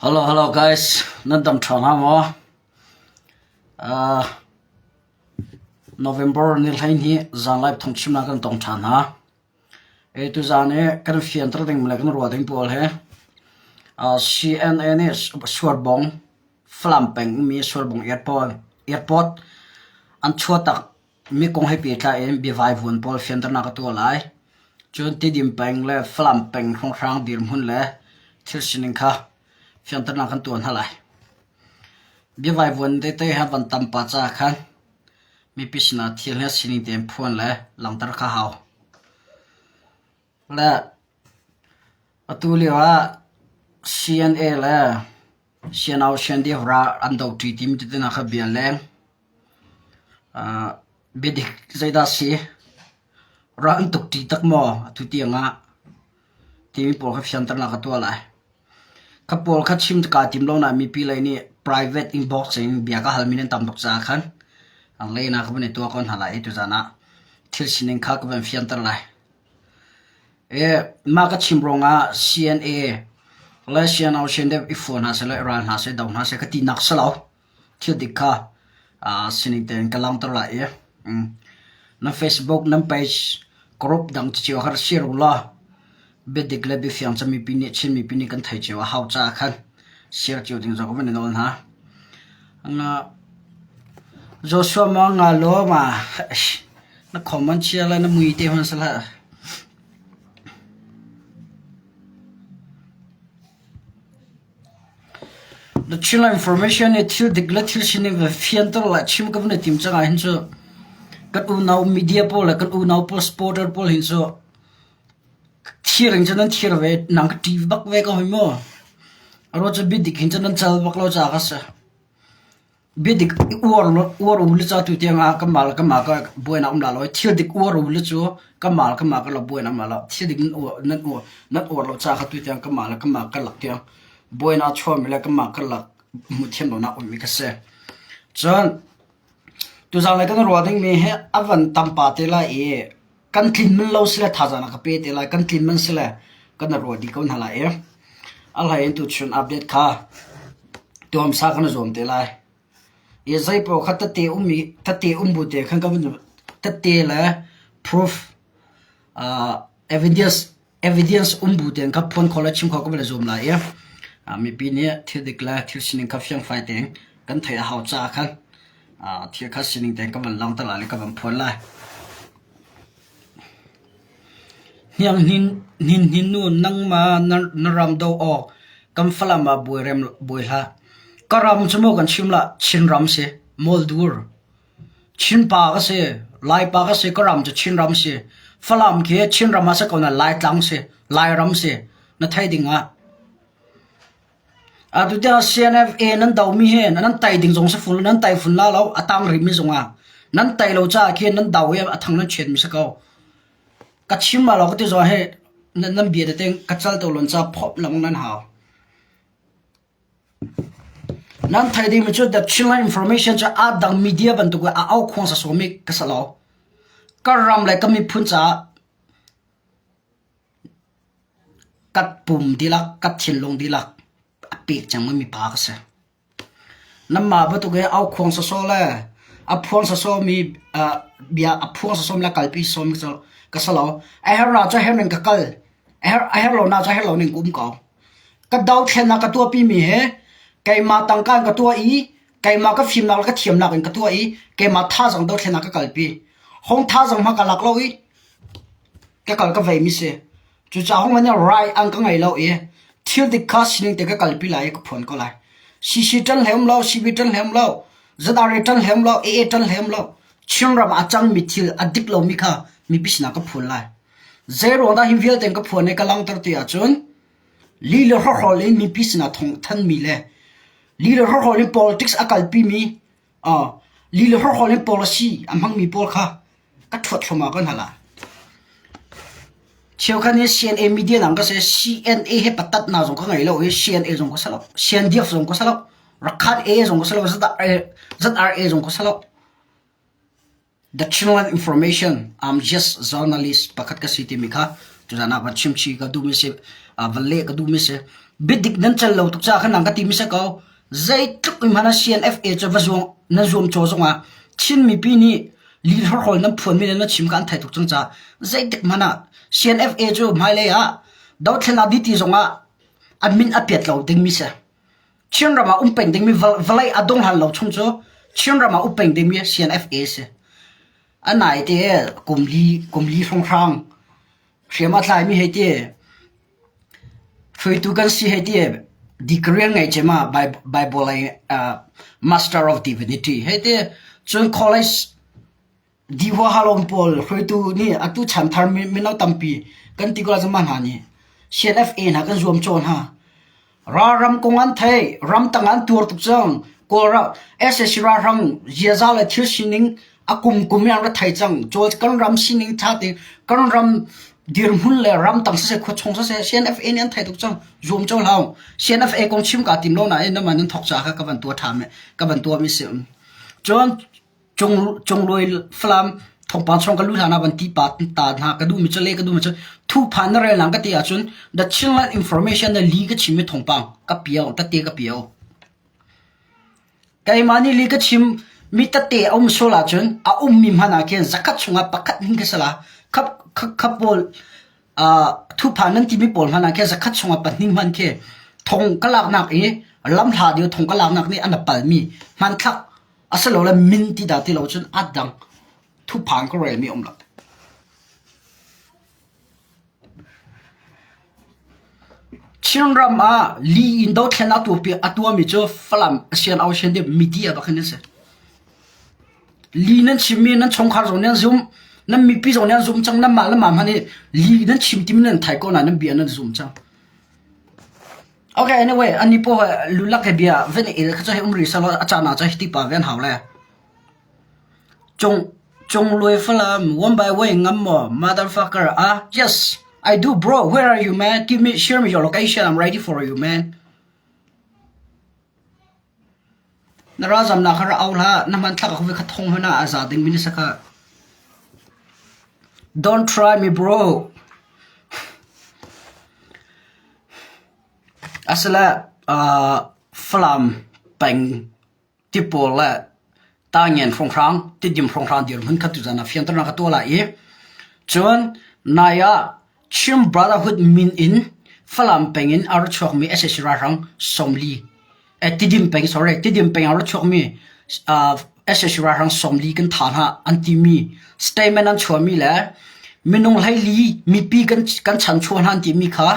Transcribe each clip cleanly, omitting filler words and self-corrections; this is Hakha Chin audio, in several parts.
Hello, hello guys. Nan dam ṭha hna maw? Uh, November ni 12 zan live thawngchimnak kan tong ṭhan hna. E tuzan i kan fianter ding le kan ruah ding pawl hi uh, CNA nih Suarbong Falam peng ummi Suarbong airport airport an chuahtak mi kong he pehtlai in biavaivuan pawl fianternak a tuah lai. Cun Tidim peng le Falam peng hrawnghrang dirhmun le thil sining kha fianternak kan tuah hna lai. Biavaivuan tete he van tam pa caah khan mipi sinah thil hi sining tein phuan le langhter kha hau. Le atu lio ah CNA le CNO CNDF ral an doṭi timi tete hna kha bia leng. Biadik zeidah a si? Ral an tukṭi tak maw atu tiang ah timi pawl kha fianternak ka tuah lai. Kha pawl kha chim kaa tim lo nain mipi lei nih private inbox in bia ka halmi nan tam tuk caah khan lehnak ka van i tuah ko hna lai i tuzaan ah thil sining kha ka van fianter lai. Mah ka chim ruangah CNA le CNO CNDF i fua hna seh le ral hna seh do hna seh ka tinak si lo. Thil dik kha sining tein ka langhter lai i na Facebook nan page group dang cio kha share u law biadik le biafiang cu mipi nih Chin mipi nih kan thei cio a hau caah khan share cio ding zong ka van i nawl hna. Joshua ma nga law ma na comment chia le na mui te hman sala. The Chinland Information nih thil dik le thil sining va fianter le chim ka van i tim cang ahhin cu kan unau media pawl le kan unau pawl supporter pawl hin cu thir in cun nan thir ve nang ka ṭi bak ve ko hoi mu. A ruang cu biadik hin cun nan cal bak lo caah ka si. Biadik uar uar u le ca tu tiang ah kanmah le kanmah ka buainak um la lo i thil dik uar u le cu kanmah le kanmah ka lo buainak um la lo. Thil dik nan uar nan uar nan uar lo ca kha tu tiang kanmah le kanmah ka lak tiang buainak chuahmi le kanmah ka lak hmuh thiam lonak ummi ka si. Cun tuzaan le kan ruah dingmi hi a van tam pa te lai i kan tlin man lo sile thazaang a ka pe te lai kan tlin man sile kan ruah dih ko hna lai i a hlei in tuchun update kha tuamsa kan zuam te lai i zeipaoh kha tete ummi tete um bu te khan kan tete le proof uh, evidence evidence um bu tein kha phone call le chim kho ka van zuam lai i mipi nih thil dik le thil sining kha fiangfai tein kan theih a hau caah khan thil kha sining tein ka van langhter lai le ka van phuan lai. Hniang hnin hnin nu nangmah na ram do awk kan Falam ah buai rem buai hlah. Ka ram cu maw kan chim lah Chinram si Mawldur. Chinpa ka si Laipa ka si ka ram cu Chinram si. Falam khi Chinram ah si ko na Laitlang si Lairam si na thei ding ah. Atu tiang CNFA nan domi hi nan tai ding zong si fun nan tai fun la lo a tang rihmi zongah nan tai lo caah khin nan do i a thang nan chiatmi si ko. Ka chim ma lo ka ti zong hi nan, nan bia tete ka cal to lon ca phop lang nan hau. Nan thai ding mi cu the Chinland Information cu a dang media bantuk a au khuang sa somi ka sa lo. Ka ram le ka miphun caah Ka pum dihlak, ka thinlung dihlak a pek cangmi mipa ka si. Nanmah bantuk hi aukhuang sawsawh le a phuang sawsawhmi bia a phuang sawsawhmi le kalpi sawsawhmi ka si lo. A herhnak cu a herh ning ka kal. A herh lonak cu a herh lo ning ka um ko. Ka dothlennak ka tuahpimi hi keimah tangka in ka tuah i keimah ka fimnak le ka thiamnak in ka tuah i keimah thazaang dothlennak ka kalpi. Hong thazaang hmanh ka lak lo i ka kal ka veimi si. Cucaah hong nih rai an ka ngei lo i thil dik kha sining te ka kalpi lai i ka phuan ko lai. CC ṭan hlei um lo, CB ṭan hlei um lo, ZRA ṭan hlei um lo, AA ṭan hlei um lo. Chinram ah a cangmi thil a dik lomi kha mipi sinah ka phuan lai. Zei ruang dah hi vialte ka phuan i ka langhter ti ahcun li le hrawhrawl in mipi sinah thawng thanmi le li le hrawhrawl in politics a kalpimi Li le hrawhrawl in policy a hmangmi pawl kha ka ṭhuat thluahmah ko hna lai. Cheukhat nih CNA media nang ka si CNA he patat na zong ka ngei lo i CNA zong ka si lo CNDF zong ka si lo Rakhan A zong ka si lo ZRA zong ka si lo The Chinland Information I'm just journalist pakhat ka si timi kha tuzan ah van chimchi ka duhmi si van leh ka duhmi si. Biadik nan cal lo tuk caah khan nang ka ti mi si ko. Zeitluk in hmanh ah CNFA cu va zuang nan zuam caw zongah Chin mipi nih li hlorhrawl nan phuanmi le nan chim kha an thei tuk cang caah zeitik hmanh ah CNFA cu hmailei ah dothlennak dih ti zongah an min a piat lo dingmi si. Chinram ah um peng dingmi vawlei a dong hlan lo chung cu Chinram ah um peng dingmi CNFA si. A nai te kum li kum li hrawnghrang hriam a tlaimi hei ti hruaitu kan si hei ti degree ngei cem ah Bible lei Master of Divinity hei ti cun college Di huaha lawng pawl hruaitu nih atu chanthar mino tampi kan ti ko lai mah hna nih CNFA hna kan zuamcaw hna. Ralram kong an thei, ramtang an tuar tuk cang. Kawlram sac ralhrang ziaza le thil sining a kum kum in an ra thei cang. Cawl kan ram sining ṭha te kan ram dirhmun le ramtang siseh khuachung siseh CNFA nih an thei tuk cang. Zuamcaw hlah. CNFA kong chim kaa tim lo nain namah nan thawk caah kha ka van tuah ṭha ka van tuah mi si. Cun Cungluai Falam thawngpang chung ka luh hlan ah van ti pa ta hna ka duhmi cu le ka duhmi cu thuphan na rel nang ka ti ahcun the Chinland information na li ka chimmi thawngpang ka pio tete ka pio. Keimah nih li ka chim mi tete a um sual ahcun a ummi hmanh ah khin zakhat chungah pakhat hin ka sala khap khap pawl thuphan nan timi pawl hmanh ah khin zakhat chungah pahnih hmanh khi thong ka laknak i lamhla deu thong ka laknak nih an palmi hmanthlak Asilole min ti dah ti lo cun a dang thuphang ka relmi a um lo. Chinram ah li in dothlen a tuahmi cu Falam Asian Ocean dip media bak hin an si. Li nan chimmi nan chungkhar zong nih an zum, nan mipi zong nih an zum cang, nanmah le mah hmanh nih li nan chim timi nan thai ko nain nan bia nan zum cang. Okay, anyway, ani po lulak he bia ven el kha chu hei um ri salo a caan ah chu hi ti pa ven hau le. Cung Cung Lui Falam one by way ngam mo motherfucker ah yes I do bro where are you man give me share me your location I'm ready for you man Na ralzamnak kha ra au hlah na hmanthlak a kha thong hmanh ah a za ding mi na si kha Don't try me bro Asile Falam peng tipawl le Tangen hrawnghrang, Tidim hrawnghrang dirhmun kha tuzan ah fianternak ka tuah lai i cun nai ah Chin Brotherhood min in Falam peng in a ra chuakmi sac ralhrang 40 Tidim peng sorry Tidim peng ah a ra chuakmi sac ralhrang 40 kan tha hna an timi statement an chuahmi le minung 14 mipi kan kan chanchuah hna an timi kha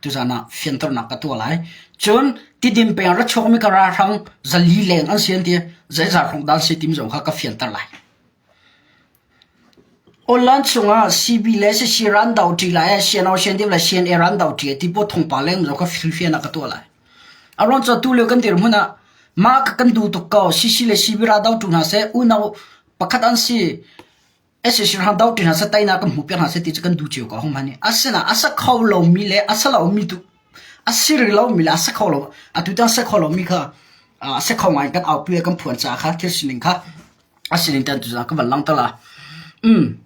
tuzan ah fianternak ka tuah lai. Cun Tidim peng ah ra chuakmi ka ralhrang 400 leng an si an ti zeizat hrawng dah an si timi zong kha ka fianter lai. Online chungah CB le CC ran do ṭi lai, CNO CNDF le CNA ran do ṭi ti pawl thawngpang leng zong kha fianfian ah ka tuah lai. A ruang cu tulio kan dirhmun ah mah ka kan duh tuk ko CC le CB ra do ṭu hna seh unau pakhat an si SAC hrang do ṭi hna seh teinak kan hmuh piak hna seh ti cu kan duh cio ko hung hman i asinain a sa kho lomi le a sa lomi tu a si rih lomi le a sa kho lo atu tiang sa kho lomi kha a sa kho ngai kan aupi le kan phuan caah kha thil sining kha A sining tan tu ka van langhter la. Um.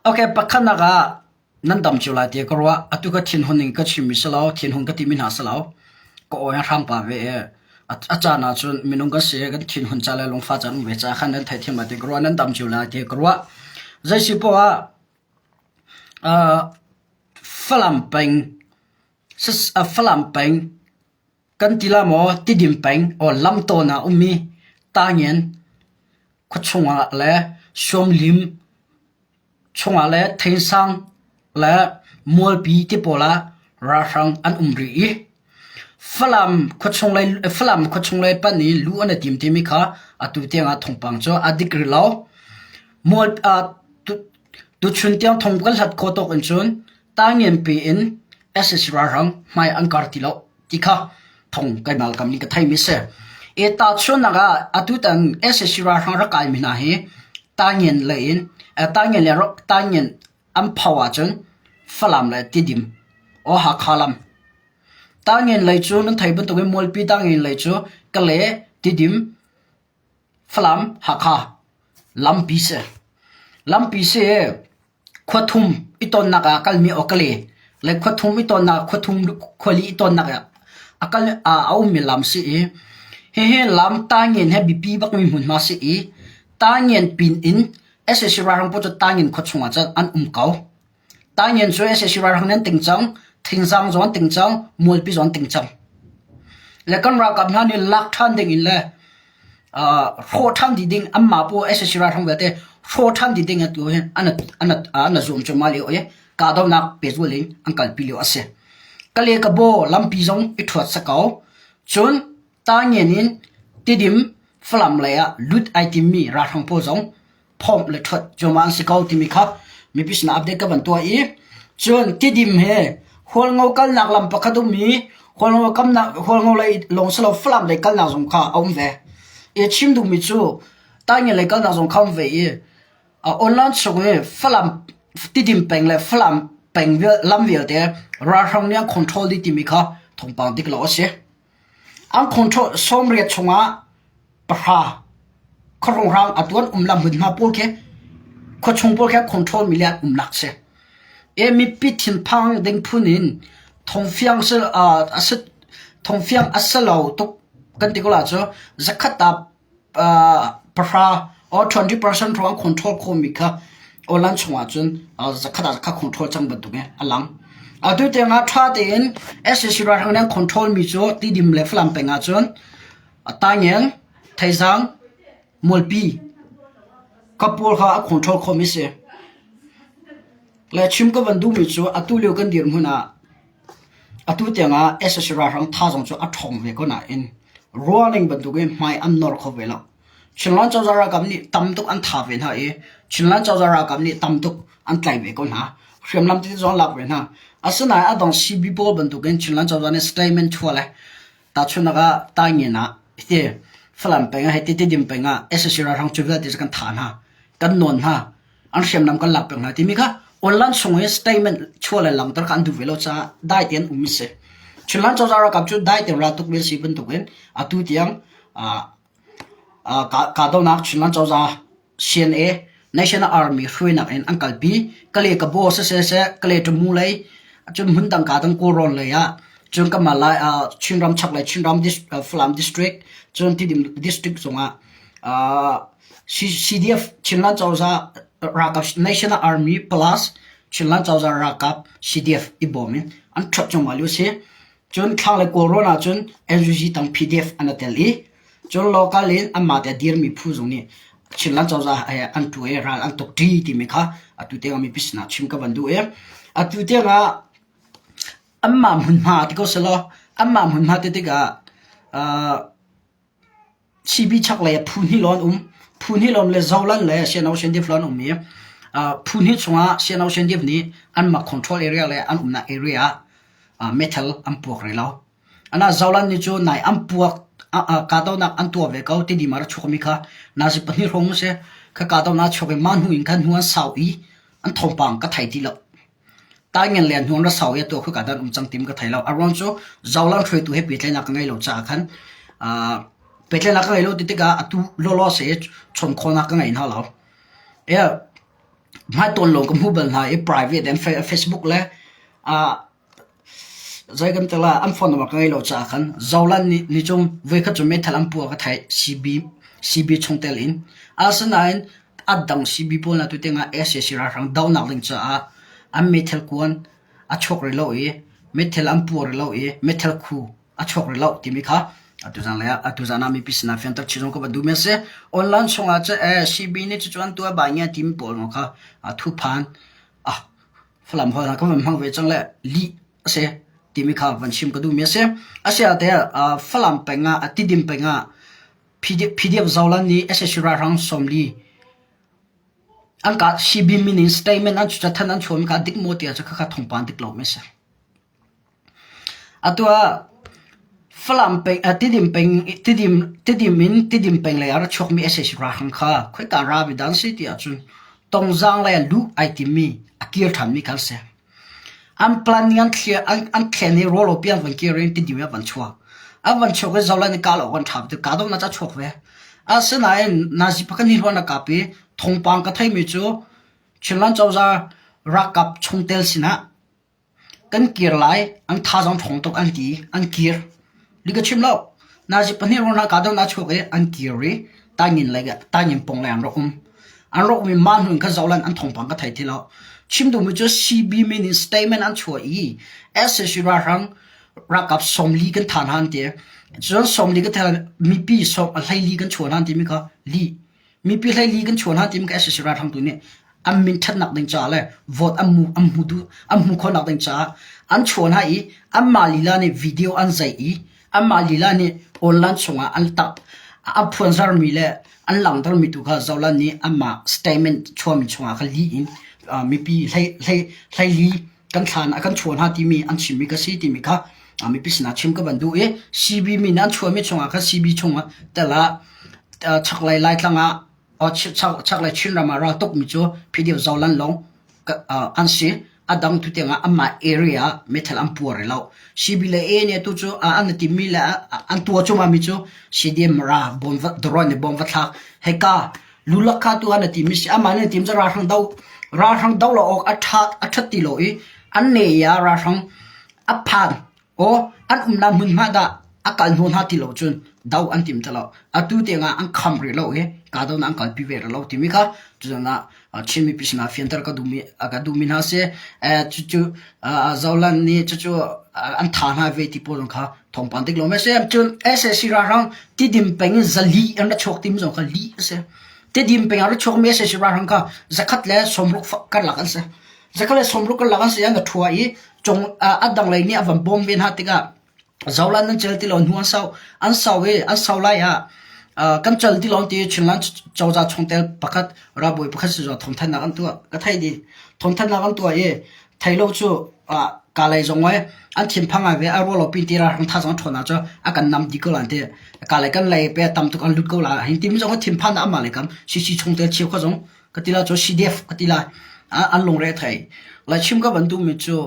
Okay, pakhatnak ah nan dam cio lai ti ka ruah. Atu ka thinhun ning ka chimmi si lo, thinhun ka timi hna si lo. Ka awi hrang pa ve e. A caan ah cun minung kan si kan thinhun ca le lungfa caan um ve ca khan nan theithiam lai ti ka ruah. Nan dam cio lai ti ka ruah. Zei si poah ah uh, Falam peng Falam peng Kan ti la maw Tidim peng or lamtawn ah ummi Tangen khuachung ah le Suamlim chungah le Theinsang le Mualpi ti pawl ah ralhrang an um rih i Falam khuachung lei Falam khuachung lei panh i luh an i tim timi kha atu tiangah thawngpang cu a dik rih lo. Mual uh, tuchun tiang thong kan hlat khawh tawk in cun Tangenpi in sac ralhrang hmai an kar ti lo ti kha thong keimah kam nih ka theimi si. I tahchunhnak ah atutan sac ralhrang rak kaimi hna hi Tangen lei in Tangen le Tangen an pho ahcun Falam le Tidim or Hakha lam. Tangen lei cu nan thei bantukin Mualpi Tangen lei cu Kale, Tidim, Falam, Hakha lampi si. Lampi si i khua thum i tonnak ah kalmi aw Kale. Le khuathum i tonnak khuathum khuali i tonnak ah a kal a ummi lam si i hihi lam Taingen he biapi bakmi hmunhma si i Taingen pin in sac ralhrang pawl cu Taingen khua chungah cun an um ko. Taingen cu sac ralhrang nih an ting cang, Thingzang zong an ting cang, Mualpi zong an ting cang. Le kan ralkap hna nih lak ṭhan ding in le hrawh ṭhan dih ding anmah pawl sac ralhrang vialte hrawh ṭhan dih ding atu hi an an an zuam cuahmah lio i kahdohnak pehzulh in an kalpi lio a si. Kale Kabaw lampi zong i ṭhuat si ko. Cun Tangen in Tidim Falam lei ah lut ai timmi ralhrang pawl zong phomh le ṭhuat cuahmah an si ko timi kha mipi sinah update ka van tuah i cun Tidim he Hualngo kalnak lam pakhat um i Hualngo kamnak Hualngo lei lawng si lo Falam lei kalnak zong kha a um ve. I chim duhmi cu Tangen lei kalnak zong kha a um ve i online chung i Falam Tidim peng le Falam peng lam vialte ralhrang nih an control dih timi kha thawngpang dik lo a si. An control 80 chungah pahra khuahrungrang a tuan um lam hmunhma pawl khi khuachung pawl khi control mi le an umnak si. E mipi thinphang ding phun in thongfiang se a si thongfiang a si lo tuk kan ti ko la cu zakhat ah pahra or 20% ruang control khomi kha online chungah cun zakhat ah zakhat control cang bantuk in a lang. Atu tiangah ṭha tein sac ralhrang nih an control mi cu Tidim le Falam peng ah cun Taingen, Thaizang, Mualpi ka pawl kha a control khomi si. Le chim ka van duhmi cu atu lio kan dirhmun ah atu tiangah sac ralhrang thazaang cu a ṭhawng ve ko nain ruahning bantukin hmai an nor kho ve lo. Chinland cozah ralkap nih tam tuk an tha ve hna i Chinland cozah ralkap nih tam tuk an tlaih ve ko hna. Hriamnam tete zong an lak ve hna. Asinain a dang CB pawl bantukin Chinland cozah nih statement chuah le Tahchunhnak ah Taingen ah hiti Falam peng ah hiti Tidim peng ah sac ralhrang cu vialte cu kan thah hna, kan nawn hna, an hriamnam kan lak peng hna timi kha online chung i statement chuah le langhter kha an duh ve lo caah dai tein um a si. Chinland cozah ralkap cu dai tein raltuk mi an si bantukin atu tiang kahdohnak Chinland cozah CNA National Army hruainak in an kalpi. Kale Kabaw siseh, Kale Tamu lei, cun hmundang ka dang Kawlrawn lei ah, cun kanmah lai Chinram chaklei Chinram Falam district, cun Tidim district zongah CDF Chinland cozah ralkap National Army plus Chinland cozah ralkap CDF i bawm in an ṭhuat cuahmah lio a si. Cun thlanglei Kawlrawn ahcun NUG tang PDF an i tel i cun local in anmah te a dirmi phu zong nih Chinland cozah he an ṭu i ral an tuk ṭi timi kha atu tiangah mipi sinah chim ka van duh i atu tiangah anmah hmunhma ti ko selaw anmah hmunhma ti tikah uh, CB chaklei ah phu hnih lawng an um. Phu hnih lawng le Zoland le Sian Ocean Div lawng an um i phu hnih chungah Sian Ocean Div nih anmah control area le an umnak area ah meithal an puak rih lo. Ana Zoland nih cu nai an puak kahdohnak an tuah ve ko ti dim ah ra chuakmi kha nazi pahnih hrawng a si. Kha kahdohnak a chuak i mah hnu in khan hnu an sau i an thawngpang ka thei ti lo. Taingen le hnuan ra sau i atu khua dan um cang tim ka thei lo. A ruang cu Zolang hruaitu he pehtlaihnak ka ngei lo caah khan pehtlaihnak ka ngei lo ti tikah atu lawlaw se chawn khawhnak ka ngei hna lo. Hmaitawn lawng ka hmu bal hna i private and Facebook le Zei kan ti lai, an phone number ka ngei lo caah khan Zolan nih nicung voikhat cu meithal an puah ka theih CB CB chungtel in. Asinain a dang CB pawl hna tu tiangah sac ralhrang dohnak ding caah an meithal kuan a chuak rih lo i meithal an puah rih lo i meithal khu a chuak rih lo timi kha atu zan lei ah atu zan ah mipi sinah fianter chin zong ka van duhmi a si. Online chungah cu eh CB nih cucu an tuah bai ngia timi pawl kha thuphan ah Falam holh hna kan van hmang ve cang le lih a si timi kha van chim ka duhmi a si. Asiate Falam peng ah Tidim peng ah PDF Zolan nih sac ralhrang 40 an kah CB min in statement an cathanh an chuahmi kha a dik maw ti ahcun khakha thawngpang dik lomi a si. Atu ah Falam peng, Tidim peng, Tidim, Tidim in Tidim peng lei ah ra chuakmi sac ralhrang kha khoika ra mi dah an si ti ahcun Tongzaang lei ah luh ai timmi a kir ṭhanmi kha an si. An plan ning an thliar, an, an thlen i rawlo piang van kir in Tidim ah van chuak. An van chuak i zolan i kah lo awk an ṭha ti kahdohnak cu a chuak ve. Asinain nazi pakhat nih hluan a kap i thawngpang ka theimi cu Chinland cozah ralkap chungtel sinah. Kan kir lai, an thazaang ṭhawng tuk an ti, an kir. Li ka chim lo. Nazi pahnih ruang hna kahdohnak a chuak i an kir i Taingin lei Taingin pawng lei an rak um. An rak um i mah hnu in khan zohlan an thawngpang ka thei ti lo. Chim duhmi cu CB min in statement an chuah i sac ralhrang ralkap 40 kan than han ti. Cun 40 kan than mipi som 14 kan chuah han timi kha lih. Mipi 14 kan chuah hna timi kha sac ralhrang tu nih an min ṭhatnak ding caah le vote an hmu an hmu duh an hmu khawhnak ding caah an chuah hna i anmah lila nih video an zeih i anmah lila nih online chungah an tak an phuanzarmi le an langhtermi tu kha zohlan nih anmah statement chuahmi chungah kha lih in mipi hlei hlei hleili kan thlan a kan chuah hna timi an chimmi ka si timi kha mipi sinah chim ka van duh i CB mi nih an chuahmi chungah kha CB chungah tel ah chaklei Laitlang ah Chaklei Chinram ah raltukmi cu PDF Zoland lawng an si. A dang tu tiangah anmah area ah meithal an puar rih lo. CB le A nih atu cu an i timmi le an tuah cuahmahmi cu CDM Mara drone nih bom va thlak. Hika lulak kha tu an i timmi si. Amah nih an tim cu ralhrang do ralhrang do lo awk a ṭha a ṭhat ti lo i an ne i ah ralhrang a phan Aw, an umnak hmunhma dah a kal hnu hna ti lo cun do an tim ti lo. Atu tiangah an kham rih lo i kahdohnak an kalpi ve rih lo timi kha tuzan ah Chin mipi sinah fianter ka duhmi ka duhmi hna si. Cucu Zoland nih cucu an tha hna ve ti pawl zong kha thawngpang dik lo ma si. Cun sac ralhrang Tidim peng in zali an ra chuak timi zong kha lih a si. Tidim peng ah ra chuakmi sac ralhrang kha 160 karlak an si. 160 karlak an si an ra ṭhua i cung a dang lei nih a van bawm ve hna tikah zolan nan cel ti lo hnu an sau an sau i an sau lai ah kan cal ti lo ti Chinland cozah chungtel pakhat ralbawi pakhat si zong thawngthanhnak an tuah ka thei di thawngthanhnak an tuah i thei lo cu ka lei zong ai an thinphang ai ve a rualo pin ti ra rang tha zong ṭhawn ah cu a kan nam di ko lan ti ka lei kan lei pe tam tuk an lut ko la hin tim zong thinphan ama le kam CC chungtel cheu kha zong ka ti la cu CDF ka ti lai an lungre thei lai chim ka van duhmi cu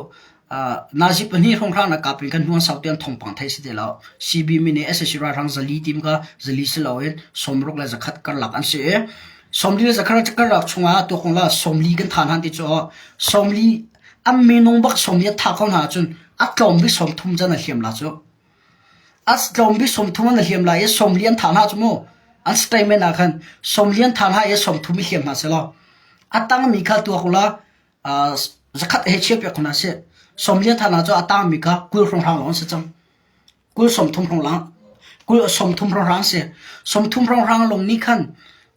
nazi pahnih hrawnghrang na kap in kan hnuang sau tiang thongpang thei si ti lo CB mi nih SSC ralhrang zali tim ka zali si loin 60 le zakhat karlak an si i 40 le zakhat karlak chungah tuakong la 40 kan than han ti cu 40 an minung bak 40 tha ko hna cun a tlawm bik 30 can a hliam la cu A tlawmbik 30 an hliam lai i 40 an thah hna cu mu. An statement ah khan 40 an thah hna i 30 i hliam hna selaw a tangmi kha tuak ula zakhat he chia piak hna sih. 40 an thah hna cu a tangmi kha 20 hrawnghrang lawng an si cang. 20 30 hrawnghrang 20 30 hrawnghrang si. 30 hrawnghrang lawng nih khan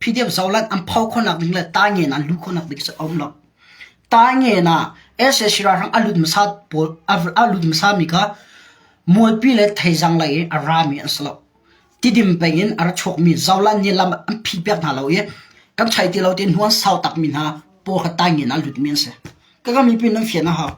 PDF zolan an pho khawhnak ding le ta ngen an lu khawhnak ding a um lo. Ta ngen ah sac ralhrang a lut hmasa pawl a lut hmasa mi kha Mualpi le Theizang lei i a rami an si lo. Tidim peng in a ra chuakmi Zolan nih lam an phih piak hna lo i kan chai ti lo tiin hnu an sau takmi hna pawl kha taingin ah lutmi an si. Ka ka mipi nan fian a hau.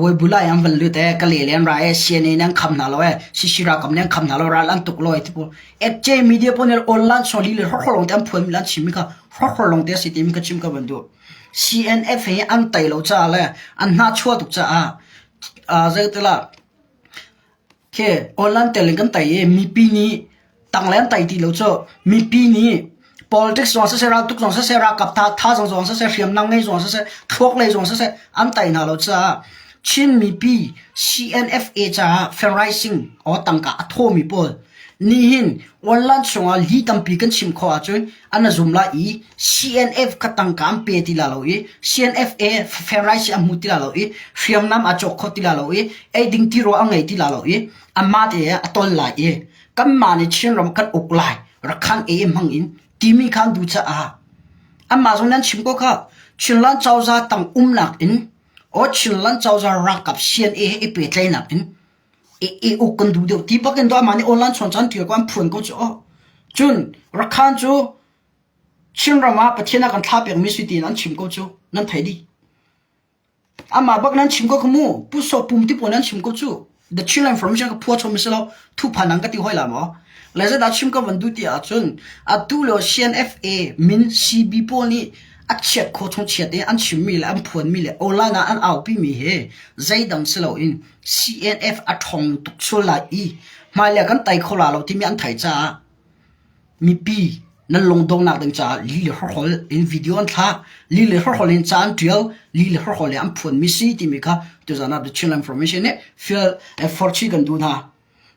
Webulai an van lut e ka le le an ra e CNA nih an kham hna lo e CC ralkap nih an kham hna lo ral an tuk lo e ti pawl. FJ media pawl nih online soli le hrokhrawl lawng te an phuan mi le an chimmi kha hrokhrawl lawng te a si timi ka chim ka van duh. CNF hi an tei lo caah le an hnahchuah tuk caah zeitilah khi online tel in kan tei i mipi nih tanglei an tei ti lo cu mipi nih politics zong siseh raltuk zong siseh ralkap tha thazaang zong siseh hriamnam ngei zong siseh thluak lei zong siseh an tei hna lo caah Chin mipi CNFA caah fundraising or tangka a thawmi pawl nihin online chungah li tampi kan chim khawh ahcun an zum lai i CNF kha tangka an pe ti la lo i CNFA fundraising a hmu ti la lo i hriamnam a cawk kho ti la lo i eiding tirawl a ngei ti la lo i amah te a tol lai i kanmah nih Chinram kan uk lai rakhan e hmang in timi kha an duh caah anmah zong nan chim ko kha Chinland cozah tang umnak in aw Chinland cozah ralkap CNA he i pehtlaihnak in i uk kan duh deuh ti bak in amah nih online chawn caan tial ko an phuan ko cu aw cun Rakhan cu Chinram ah Pathian ah kan thla pekmi si tiin an chim ko cu nan thei dih amah bak nan chim ko kha mu pu so pum ti pawl nan chim ko cu the Chin information ka phua chom si lo thu phan ang ka ti hoi la maw le zeidah chim ka van duh ti ahcun atu lio CNFA min CB pawl nih a chiat kho chung chiat i an chimmi le an phuanmi le online ah an aupimi he zeidang si loin CNF a ṭhawng tuk sual lai i hmailei ah kan tei kho la lo timi an theih caah mipi. Nan lungdongnak ding caah li le hrawkhrol in video an thlah, li le hrawkhrol in ca an ṭial, li le hrawkhrol in an phuanmi si timi kha tuzan ah The Chinland Information nih fial forchi kan duh hna.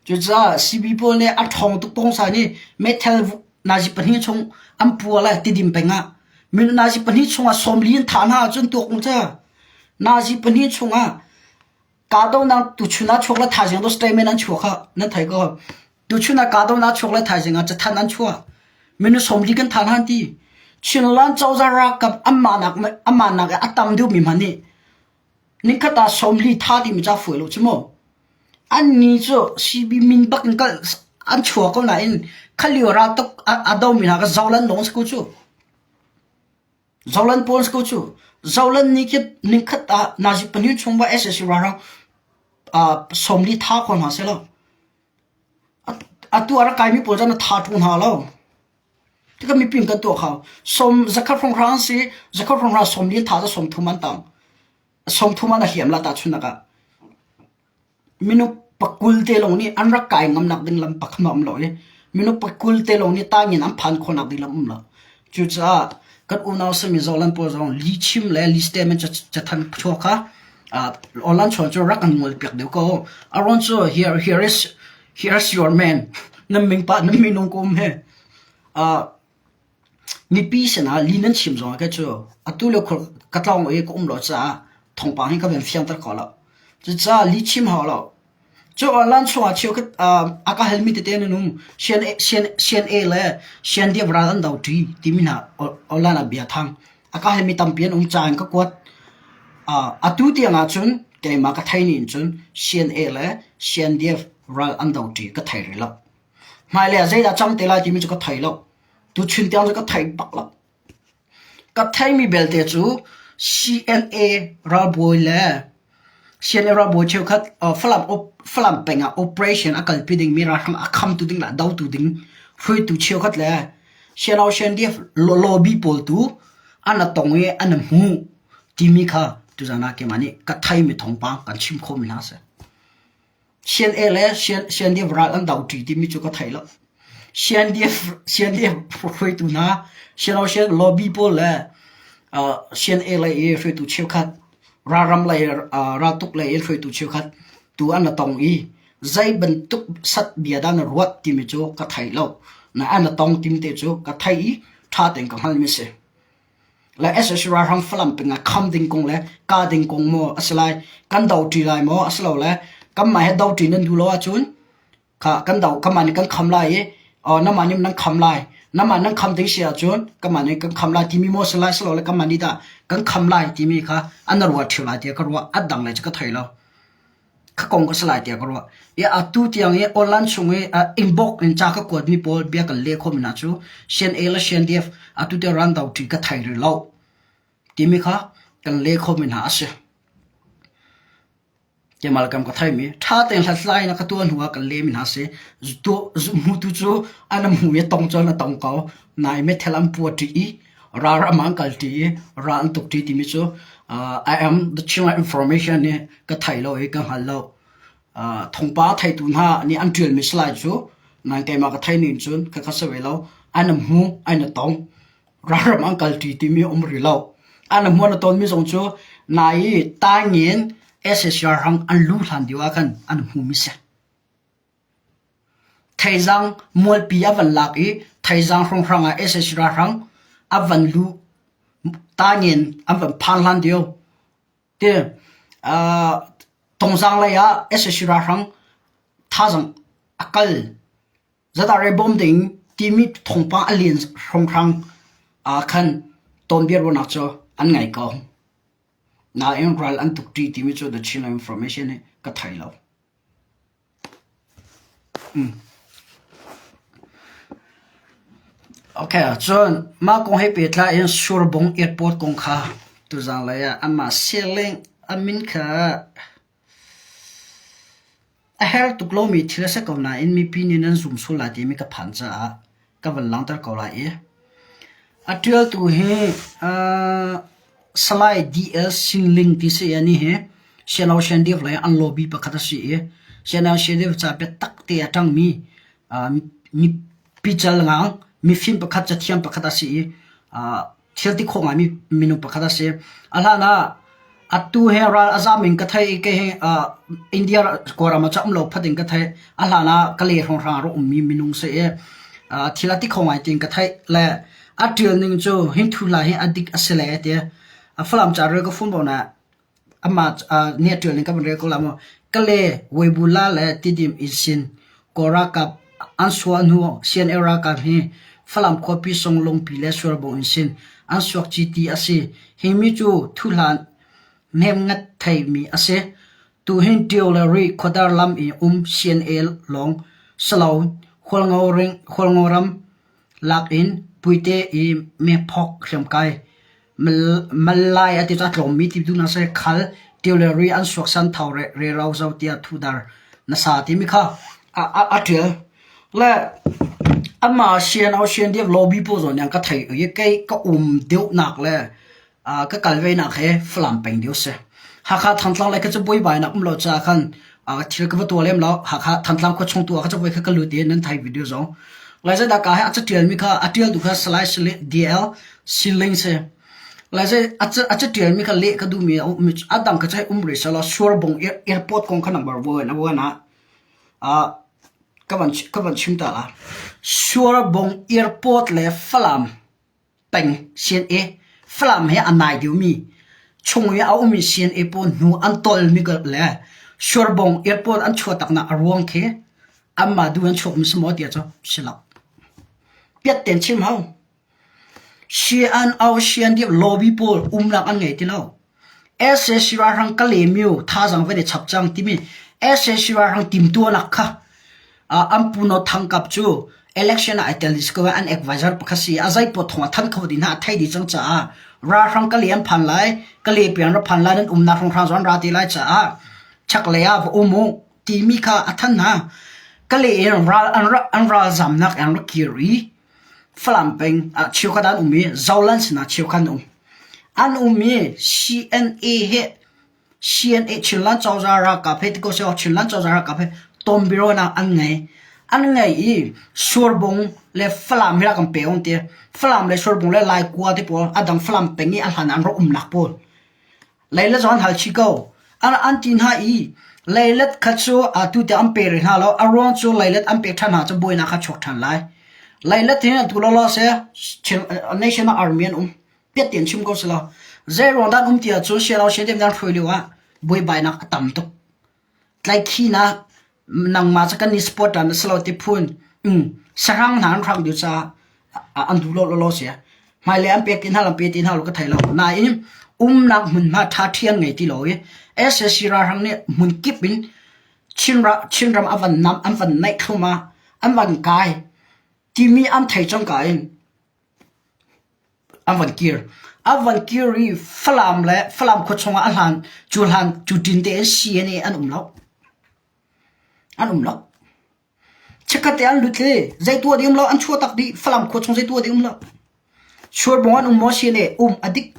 Cucaah CB pawl nih a ṭhawng tuk pawngsa nih meithal nazi pahnih chung an pua lai tidim peng ah min nazi pahnih chungah 40 in thah hna ahcun tuak ung ca. Nazi pahnih chungah kahdohnak tuchun ah chuak le thaizing ah statement an chuak kha nan thei ko. Tuchun ah kahdohnak chuak le thaizing ah cathanh an chuah. Minung 40 kan thah hna ti. Chinland cozah ralkap anmah nak anmah nak a tam deuhmi hmanh nih nikhat ah 40 tha timi ca fuai lo cu mu. Annih cu CB min bak in kal an chuak ko nain khalio raltuk a domi hna kha zolan lawng si ko cu. Zolan pawl si ko cu. Zolan nih khi nikhat ah nazi pahnih chung va SSC ralhrang 40 tha kho hna seh law atu a rak kaimi pawl cu an tha ṭung hna lo. Tikah mipi kan tuah kho. Som zakhat hrawnghrang an si, zakhat hrawnghrang 40 tha cu 30 an tang. 30 an a hliam la tahchunhnak ah. Minung pakul te lawng nih an rak kai ngamnak ding lam pakhat a um lo i minung pakul te lawng nih tangin an phan khawhnak ding lam um lo. Cucaah kan unau simi Zoland pawl zong lihchim le lih statement cathanh chuak kha online chuan cu rak kan ngol piak deuh ko. Aron cu here here is here's your man nan ming pa nan minung ko um he. Mipi sinah lih nan chim zongah kei cu atu le khur ka tlawng i ka um lo caah thawngpang hi ka van fiangter kho lo. Cucaah lih chim hau lo. Cu online chungah cheukhat a ka halmi tete nan um. CNA le CNDF ral an do ṭi timi hna online ah bia thang. A ka halmi tampi an um ca in ka kuat. Atu tiang ahcun keimah ka thei ning cun CNA le CNDF ral an do ṭi ka thei rih lo. Hmailei ah zeidah cang te lai timi cu ka thei lo. Tuchun tiang cu ka thei bak lo. Ka theimi belte cu CNA ralbawi le CNA ralbawi cheukhat Falam, Falam peng ah operation a kalpi dingmi ralhrang a khamtu ding le a dotu ding hruaitu cheukhat le CNO CNDF lobby pawl tu an a tong i an i hmu timi kha tuzan ah keimah nih ka theimi thawngpang kan chim khawhmi hna a si. CNA le CNDF ral an do ṭi timi cu ka thei lo. CNDF CNDF hruaitu hna CNO CN lobby pawl le CNA lei i hruaitu cheukhat ralram lei raltuk lei in hruaitu cheukhat tu an la tong i zei bantuk sat bia dah na ruat timi cu ka thei lo. Na an la tong tim te cu ka thei i ṭha tein ka hngalmi si. Le SSC ralhrang Falam peng ah kham ding kong le kah ding kong maw a si lai, kan do ṭi lai maw a si lo le kanmah he do ṭi nan duh lo ahcun kha kan do kanmah nih kan kham lai i namah nih nan kham lai namah nan kham ding si ahcun kanmah nih kan kham lai timi maw a si lai si lo le kanmah nih dah kan kham lai timi kha an ruat ṭheo lai tiah ka ruah a dang lei cu ka thei lo. Ka kong ka si lai tiah ka ruah. I atu tiang i online chung i inbox in ca ka kuatmi pawl bia kan leh khawhmi hna cu CNA le CNDF atu tiang ran do ṭi ka thei rih lo timi kha kan leh khawhmi hna a si. Keimah le kam ka theimi ṭha tein hlathlai in a ka tuah hnu ah kan lehmi hna a si. Hmutu cu an hmu i tong cu an tong ko. Nai meithal an pua ṭi i ralram ah an kal ṭi i ral an tuk ṭi timi cu I am the Chinland information nih ka thei lo i ka hngal lo. Thongpa theitu hna nih an ṭialmi salai cu nain keimah ka thei ning cun khakha si ve lo. An hmu, an i tong. Ralram an kal ṭi timi um rih lo. An hmu an i tonmi zong cu nai i taingin SSR rang an lu hlan deuh ah khan an hmumi si. Thaizang mualpi a van lak i Thaizang hrawnghrang ah sac ralhrang a van luh tangin an van phan hlan deuh. Ti Tongzang lei ah sac ralhrang thazaang a kal zatah re bawm ding timi thawngpang a lian hrawnghrang ah khan tawnbia ruahnak cu an ngei ko. Nain ral an tuk ṭi timi cu The Chin Information nih ka thei lo. Okay, cun mah kong he pehtlai in Surbung Airport kong kha tuzanglei ah amah siling a min kha a her tuk lomi thil a si ko nain mipi nih nan zum sual lai timi ka phan caah ka van langhter ko lai i a ṭialtu hi uh, Salai D.L. Sinling ti si i anih hi Siano Shendiv lei an lobby pakhat a si i Siano Shendiv ca biatak te a ṭangmi uh, mipi cal ngang. Mifim pakhat cathiam pakhat a si i thil ti khawh ngaimi minung pakhat a si. A hlan ah atu he ral a zam in ka thei i kei hi India Kawlram ah cun um lo phat in ka theih. A hlan ah Kalay hrawnghrang ah rak ummi minung si i thil a ti kho ngai tiin ka theih. Le a ṭial ning cu hi thu hla hi a dik a si le ti. Falam ca rel ka fun bo na Amah nih a ṭial ning ka van rel ko lai mu. Kale, Weibula le Tidim Insin Kawl ralkap an suah hnu CNA ralkap hi Falam khuapi Songlungpi le Sualbung Insin an suak ci ti a si. Hi mi cu thuhlan hnemngat theimi a si. Tuhin Ṭio le Rih khuadar lam i um CNA lawng silo Hualngo ram lak in Puite i mephawk hriamkai Malay a ti cu a tlawmmi ti duhnak si. Khal, ṭio le ri an suaksan thau rero zo tiah thudar na sa timi kha a ṭial. Le amah sian au sian diam lobby pawl zawn yang ka thei i kei ka um deuhnak le ka kal ve nak he Falam peng deuh si. Hakha Thantlang le ka cu buaibainak um lo caah khan thil ka va tuah lem lo. Hakha Thantlang khua chung tu ah ka cu voi kha ka lut i nan thai video zong. Lai zeidah ka he a catialmi kha a ṭialtu kha Salai DL Siling si. Lai zei a catialmi kha leh ka duhmi a um a dang kha cu hei um rih selaw Suarbung airport kong kha nangmah vuan a vuan ah ka van ka van chim ta la. Suarbung airport le Falam peng CNA Falam he a nai deuhmi chung i a ummi CNA pawl hnu an tolmi le Suarbung airport an chuah taknak a ruang khi anmah duh an chuakmi si maw tiah cu si lo. Piat tein chim hau. Sian au sian dip lobby pawl umnak an ngei ti lo. Sac ralhrang Kalaymyo thazaang van i chap cang timi sac ralhrang timtuahnak kha an pu Naw Thang Kap cu election ah ai tel dih ko an advisor pakhat si a zei pot thong a than kho dih hna a thei dih cang caah ralhrang Kalay an phan lai Kalay piang ra phan lai nan umnak hrawnghrang zong an ra te lai caah chaklei ah va um u timi kha a than hna Kalay in ral an ralzamnak an rak kir i Falam peng ah cheukhat an um i Zoland sinah cheukhat an um. An um i CNA he CNA Chinland cozah ralkap he tiko seh Chinland cozah ralkap he tonbiaruahnak an ngei. An ngei i Surbung le Falam hi rak kan pe on ti. Falam le Surbung le Laikua te pawl a dang Falam peng i a hlan an rak umnak pawl. Leilet zong an hal chih ko. An an ti hna i leilet kha cu atu tiang an pe rih hna lo. A ruang cu leilet an pek ṭhan hna cu buainak kha chuak ṭhan lai. Leilet hin atu lawlaw seh National Army an um. Piat tein chim ko selaw. Zei ruang dah an um ti ahcun sialo sian nan hruai lio ah buaibainak a tam tuk. Tlaikhinak nangmah cu kan i support na si lo ti phun sahrang hna an hrang dih caah an duh lo lawlaw si. Hmailei an pek ti hna lo pe ti hna lo ka thei lo. Nain umnak hmunhma ṭha ṭhi an ngei ti lo i sac ralhrang nih hmun kip in Chinram a van nam an van naih thlum ah an van kai timi an thei cangka in An van kir. An van kir i Falam le Falam khua chungah a hlan cu hlan cu ṭin te in CNA an um lo. An um lo. Chikkhat te an lut i zei tuah ding um lo an chuah tak dih Falam khua chung zei tuah ding um lo. Surbung an um maw CNA um a dik.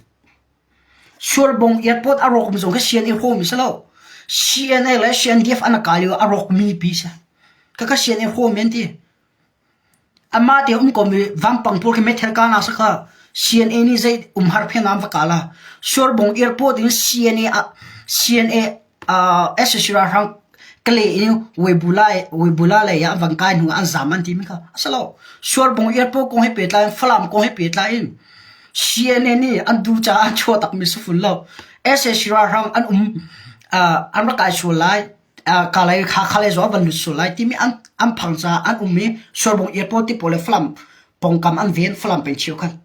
Surbung airport a rawk mi zong kha CNA hrawmi si lo. CNA le CNDF an kai lio a rawk mi pi si. Khakha CNA hrawmi an ti. Amah te um komi vampang pawl khi meithal kahnak si kha CNA nih zei umhar phen ah an va kah la. Surbung airport in CNA ah CNA uh, SAC ralhrang kale in Weibula Weibula lei ah van kai hnu ah an zam an timi kha a si lo. Surbung airport kong he pehtlai in Falam kong he pehtlai in CNA nih an duh caah an chuah takmi si fun lo. SAC ralhrang an um uh, an rak kai sual lai. Kalay Hakha lei zong van lut sual lai timi an an phang caah an um i Sualbung airport ti pawl le Falam pawngkam an ven Falam peng cheu khan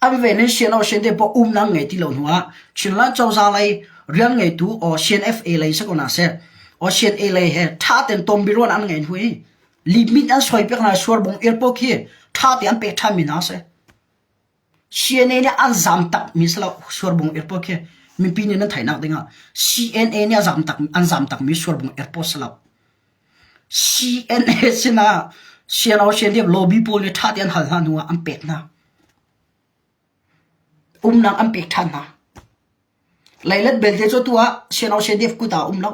an ven in CNO CND pawl umnak ngei ti lo hnu ah Chinland cozah lei rian ngeitu or CNFA lei si ko hna seh or CNA lei he tha ten tom biaruan an ngei hnu i limit an soi piak hna Sualbung airport khi tha te an pek than mi hna seh CNA nih an zam takmi si lo Suarbung airport khi mipi nih nan theihnak dingah CNA nih a zam tak an zam takmi Suarbung airport si lo. CNA sinah CNO CNDF lobby pawl nih ṭha tein an hal hna hnu ah an pek hna. Umnak an pek ṭhan hna. Leilet belte cu atu ah CNO CNDF kut ah a um lo.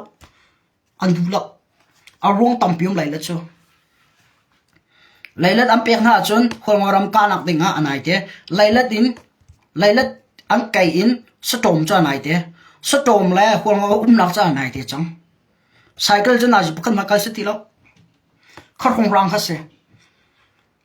An duh lo. A ruang tampi um leilet cu. Leilet an pek hna ahcun Hualngo ram kahnak ding ah a nai te. Leilet in leilet an kei in saṭawm cu a nai te. Saṭawm le Hualngo umnak cu a nai te cang. Cycle cu nazi pakhat hmanh kal si ti lo. Khuarhung rang kha si.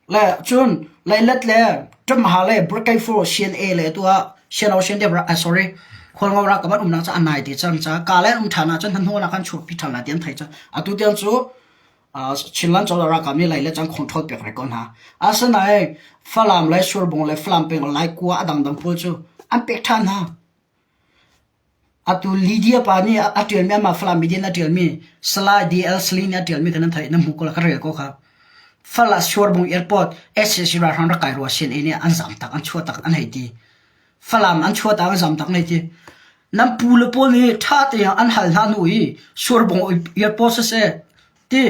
Le cun leilet le ṭamha le Brikeifu CNA le tu ah CNO CNDF sorry Hualngo ralkap an umnak cu a nai te cang caah ka le an um ṭhan ahcun hnahnawhnak an chuahpi ṭhan lai ti an theih cang. Atu tiang cu Chinland cozah ralkap nih lei le cang control pek rih ko hna. Asinain Falam le Surbung le Falam peng Laikua a dangdang pawl cu an pek ṭhan hna. Atu Lydia pa nih a ṭialmi amah Falam media in a ṭialmi Salai DL Sali nih a ṭialmi kha nan theih nan hmuh ko la ka rel ko kha. Falah Suarbung Airport SAC ralhrang rak kai rua CNA nih an zam tak an chuah tak an hei ti. Falam an chuah tak an zam tak an hei ti. Nan pu le pawl nih ṭha tein an hal hna hnu i Suarbung Airport siseh ti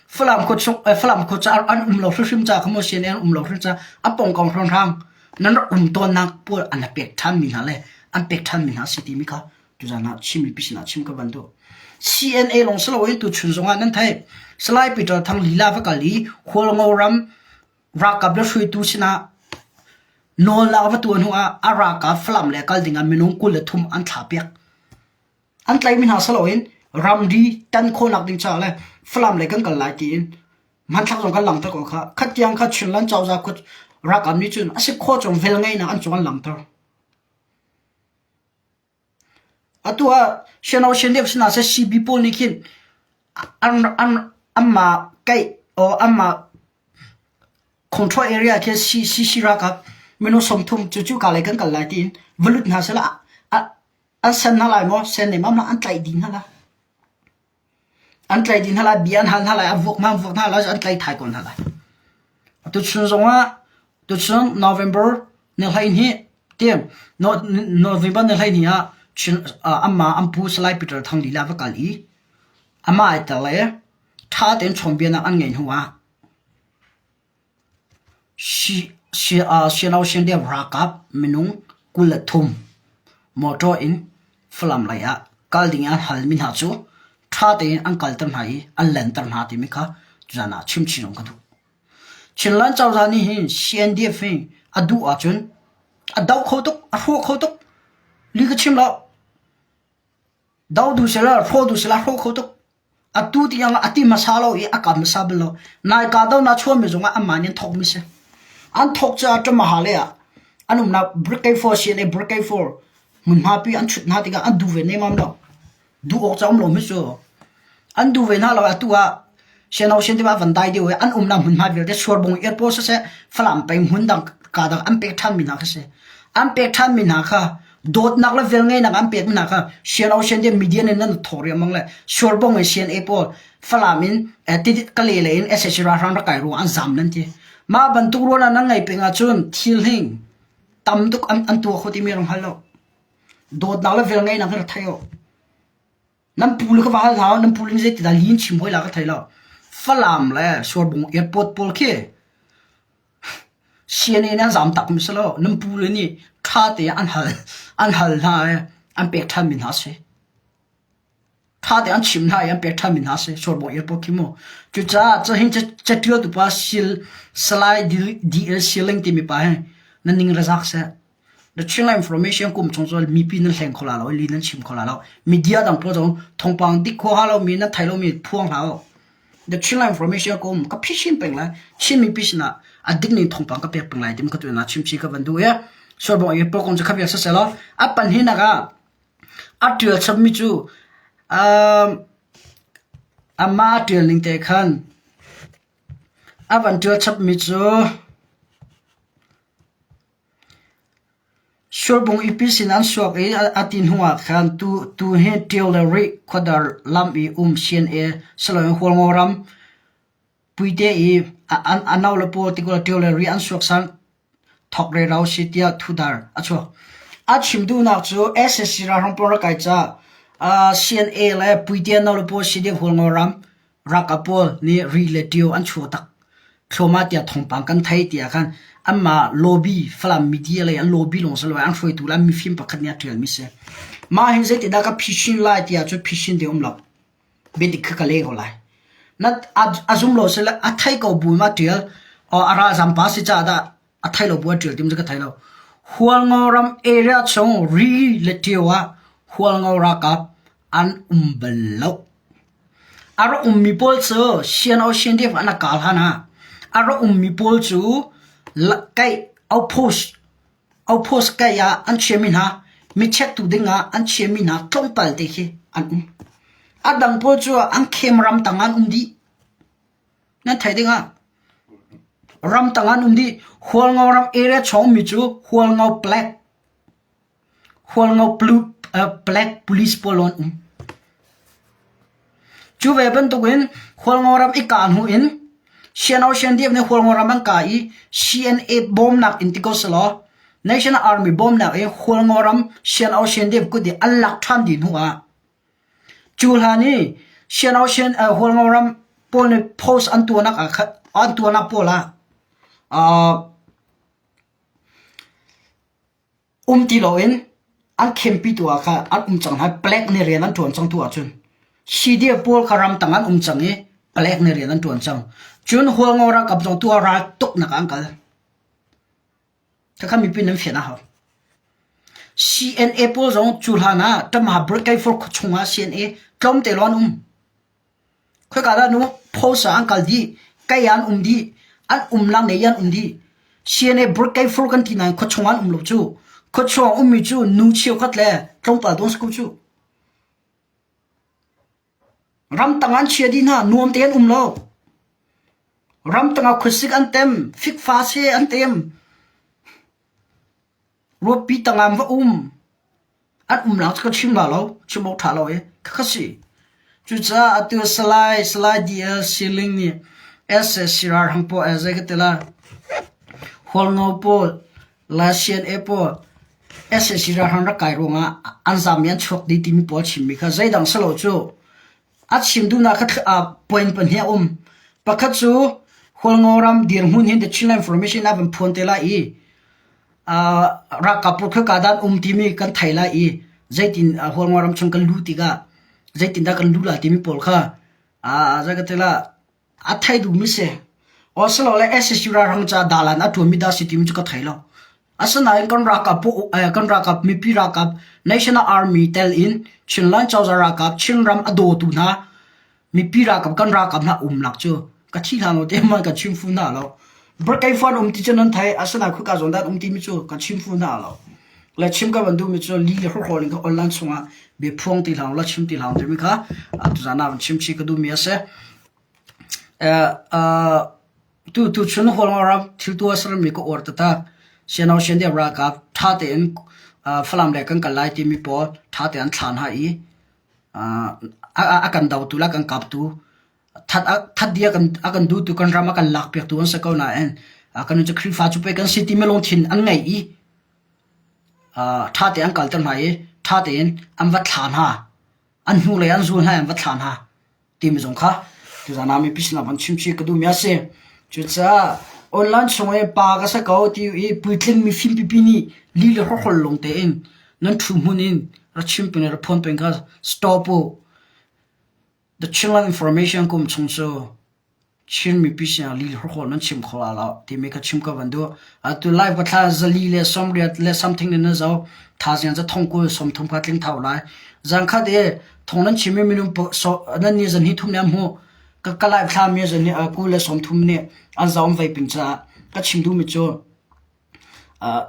Falam khua chung Falam khua ca an um lo hrimhrim ca kha maw CNA an um lo hrimhrim ca a pawngkam hrawnghrang nan rak um tawnnak pawl an pek ṭhanmi hna le an pek ṭhanmi hna si timi kha tuzan ah Chin mipi sinah chim ka van duh. CNA lawng si loin tuchun zongah nan theih. Salai Peter Thang lila va kal i Hualngo ram ralkap le hruaitu sinah nawlnak va tuah hnu ah a ralkap Falam le kal dingah minung 23 an thlah piak. An tlaihmi hna si loin ramri tan khawhnak ding caah le Falam lei kan kal lai tiin hmanthlak zong kan langhter ko kha. Khat tiang kha Chinland cozah khut ralkap nih cun a si khawh chung velngeihnak an cung an langhter. Atu ah Shanau Shandep sinah seh CB pawl nih khin an an anmah kaih or anmah control area khi CC ralkap minung 30 cu cu ka lei kan kal lai tiin va lut hna sehla An sen hna lai maw? Sen nih mah an tlaih dih hna lai. An tlaih dih hna lai, bia an hal hna lai, an vuak hna, an vuak hna lai, an tlaih thai ko hna lai. Tuchun zongah, tuchun November ni 12 tiang, November ni 12 ah amah an pu Salai Peter Thang lila va kal i amah ai tel i ṭha tein chawnbianak an ngeih hnu ah Sianau ralkap minung 23 motor in Falam lei ah kal ding in an halmi hna cu ṭha tein an kalter hna i an lenter hna timi kha tuzaan ah chim chin ka duh. Chinland cozah nih hin CNDF hi a duh ahcun a doh kho tuk, a hrawh kho tuk. Lih ka chim lo. Doh duh sila, hrawh duh sila, hrawh kho tuk. Atu tiang a ti hmasa lo i a kap hmasa bal lo. Nai kahdohnak chuahmi zongah anmah nih an thawkmi si. An thawk caah Ṭamaha ah an umnak Brigade 4 CNA Brigade 4 hmunhma pi an chut hna tikah an duh ve nemam lo. Duh awk ca um lo mi cu. An duh ve hna lo atu ah Siano sian tiva van dai deuh i an umnak hmunhma vialte Suarbung airport siseh Falam peng hmun dang ka dang an pek ṭhanmi hna kha si. An pek ṭhanmi hna kha dawtnak le velngeihnak an pekmi hna kha Sian Sian te media nih nan thawk riangmang le Suarbong in CNA pawl Falam in Tidit Kale lei in SAC ralhrang rak kai ruang an zam nan ti. Mah bantuk rual ah nan ngei peng ahcun thil hing tam tuk an, an tuah kho timi rang hal lo. Dawtnak le velngeihnak hi ra thei o. Nan pu le ka va hal hna nan pu le zei ti dah lin chim hoi la ka thei lo. Falam le Suarbung airport pawl khi CNA nih an zam tak mi si lo. Nan pu le nih ṭha te an hal an hal hna i an pek ṭhan mi hna si. Ṭha te an chim hna i an pek ṭhan mi hna si. Surbung airport khi mu. Cucaah cahin caṭial tu pa Sil Salai DL Siling timi pa hi nan ning razak seh. The Chinland Information kum chung cu mipi nan hleng kho la lo, li nan chim kho la lo. Media dang pawl zong thawngpang dik kho ha lo mi nan thei lo mi phuang hlah u. The Chinland Information kum ka phi chin peng lai. Chin mipi sinah a dik ning thawngpang ka pek peng lai tim ka tu na chim chi ka van duh i surbong i pokong cu khabia saselo a pan hi nak ah a tial chap mi cu um ama tial ning te khan a van tial chap mi cu Surbung ipi sin an suak i a ti hnuah khan tu hi Ṭio le Rih khuadar lam i um CNA siloin Hualngo ram puite i a no le pawl tikul Ṭio le Rih an suak san thok rero si tiah thudar a chuak. A chim duhnak cu SSC ralhrang pawl rak kai caah CNA le puite no le pawl CDF Hualngo ram Ralkap pawl nih ri le ṭio an chuah tak thluahmah tiah thawngpang kan theih tiah khan anmah lobby Falam media lei an lobby lawng si lo an hruaitu le an mifim pakhat nih a ṭialmi si. Mah hin zeitindah ka phisin lai tiah cun phisin ding um lo. Biadik kha ka le ko lai. Na a zum lo sile a thei ko bu ma ṭial. A ralzam pa si caah dah a thei lo bu a ṭial tim cu ka thei lo. Hualngo ram area chung ri le ṭio ah Hualngo ralkap an um bal lo. A rak ummi pawl cu Sian Ocean Dave an kal hlan ah a rak ummi pawl cu kaih outpost outpost kaih ah an chiami hna mi checktu ding ah an chiami hna tlawmpal te khi an um. A dang pawl cu an khem ram tang an um dih. Nan theih ding ah ramtang an um dih. Hualngo ram area chung mi cu Hualngo Black Hualngo Black Police pawl an um. Cu ve bantukin Hualngo ram i kah hnu in CNO CNDF nih Hualngo ram an kah i CNA bawmnak in ti ko selaw National Army bawmnak in Hualngo ram CNO CNDF kut i an lak ṭhan dih hnu ah Cu hlan i Sian Hualngo ram pawl nih post an tuahnak ah khan an tuahnak pawl ah um ti loin an khempitu ah khan an um cang hna. Palek nih rian an ṭuan cang tu ahcun CDF pawl kha ramtang an um cang i palek nih rian an ṭuan cang. Cun Hualngo ralkap zong tu ah ral tuknak ah an kal. Khakha mipi nan fian a hau. CNA pawl zong cu hlan ah Tama Brigade khua chung ah CNA tlawmte lawng an um. Khoika dah nu Phosa an kal dih, Kei an um dih, an um lang ne an um dih. CNA Brigade kan ti nain khua chung an um lo cu. Khua chung ummi cu nu cheukhat le tlawmpal dawng si ko cu. Ramtang an chia dih hna, nuam tein um lo. Ramtang ah khuasik an tem, fikfa se an tem. Ruapi tang ah va um. An um nak cu ka chim la lo, chim awk ṭha lo i khakha si. Cucaah atu Salai, Salai DL Siling nih SSC ralhrang pawl eh zei ka ti la, Hualngo pawl, Lasian e pawl, sac ralhrang rak kai ruangah an zaam i an chuak dih timi pawl chimmi kha zeidang si lo cu a chim duhnak kha point pahnih a um. Pakhat cu Hualngo ram dirhmun hin The Chinland Information ah van phuan te lai i ralkap pawl khika dah an um timi kan thei lai i zeitin Hualngo ram chung kan luh tikah zeitindah kan luh lai timi pawl kha zei ka ti la A thei duhmi si. Asilole sac ralhrang caah dalan a ṭuanmi dah si timi cu ka thei lo. Asinain kan ralkap kan ralkap mipi ralkap National Army tel in Chinland cozah ralkap Chinram a dawtu hna mipi ralkap kan ralkap hna umnak cu ka thi hna lo te man ka chim fu hna lo. Brigade um ti cu nan thei asinain khika zawn dah um timi cu ka chim fu hna lo. Le chim ka van duhmi cu li le hrawhrawl in kha online chungah bia phuang ti hlah la chim ti hlah timi kha tuzan ah van chim chih ka duhmi a si. Tuchun Hualngoram thil tuah sermi ka uar taktak. Siano Siandiam ralkap ṭha tein Falam lei kan kal lai timi pawl ṭha tein an thlah hna i a kan dotu le a kan kaptu that dih a kan duhtu kan ram a kan lakpiaktu an si ko nain kan cu Khrihfa cu pei kan si timi lungthin an ngei i ṭha tein an kalter hna i ṭha tein an va thlah hna. An hnulei an zul hna i an va thlah hna. Timi zong kha tuzan ah mipi sinah van chimchih ka duhmi a si. Cucaah online chung i pa ka si ko ti i puitling mifim pipi nih li le hrawkhrol lung tein nan ṭhu hmun in ra chim peng le ra phuan peng kha stop u. The Chinland Information kum chung cu Chin mipi sinah li hrawkhrol nan chim kho la lo timi kha chim ka van duh. Atu live ka thla zali le 80 le something ne na zo thaziang ca thong 20 30 kha tling thau lai. Zan khat i thong nan chim mi minung so nan ni zan hi thum ne hmu ka ka live thla mi zan hi 20 le 30 nih an zaum vei ping caah ka chim duh mi cu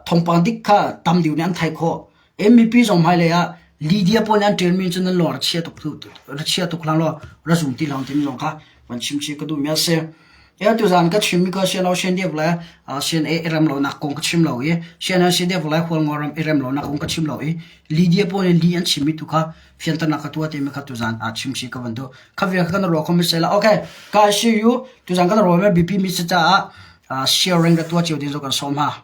Thawngpang dik kha tam deuh nih an theih khawh. Mipi zong hmailei ah Lydia pawl nih an ṭialmi cun nan lawng ra chia tuk ra chia tuk hlang law ra zum ti hlang timi zong kha van chim chih ka duhmi a si. Tuzaan ka chimmi ka CNO CNDF le CNA i rem lonak kong ka chim lo i CNA CNDF le Hualngo ram i rem lonak kong ka chim lo i Lydia pawl nih li an chimmi tu kha fianternak ka tuah timi kha tuzaan ah chim chih ka van duh. Kha vial kha kan ruah kho mi seh la. Okay, ka see you. Tuzaan kan ruah mi biapi mi si caah sharing ka tuah cio ding zong kan sawm hna.